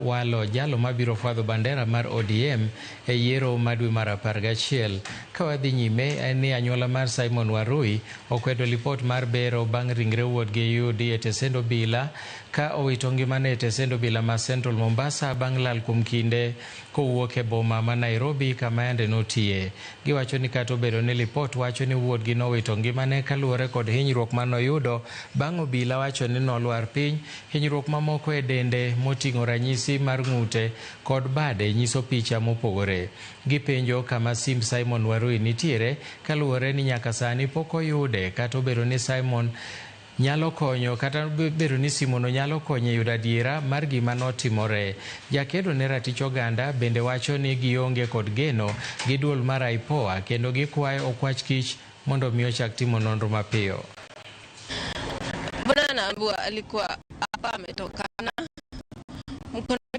Walo jalo mabiro fwadho bandera mar ODM e yiero ma dwe mar 11. Ka wadhi nyime en ni anyuola mar Simon Warui okwedo lipot mar bero bang' ringre wuodgi yudi e tesend obila ka owito ngimane e tesend obila ma Central Mombasa bang' lal kuom kinde kowuok e boma ma Nairobi kama yande notiye. Giwacho ni kata obedo ni lipot wacho ni wuodgi nowito ngimane kaluwore kod hinyruok manoyudo bang' obila wacho ni nolwar piny, hinyruok mamoko e dende moting'o ranyisi mar ng'ute kod bade nyiso picha mopogore. Gipenjo kama simb Simon Warui nitiere kaluwore ni nyaka sani pok oyude kata obedo ni Simon nyalo konyo kata bedo ni simono nyalo konyo e yudo adiera mar gima notimore. Jakedo ne ratich oganda bende wacho ni gionge kod geno gi duol mar IPOA kendo gikwayo okwach kich mondo mi ochak timo nonro mapiyo. Mbona anaambiwa alikuwa hapa ametokana.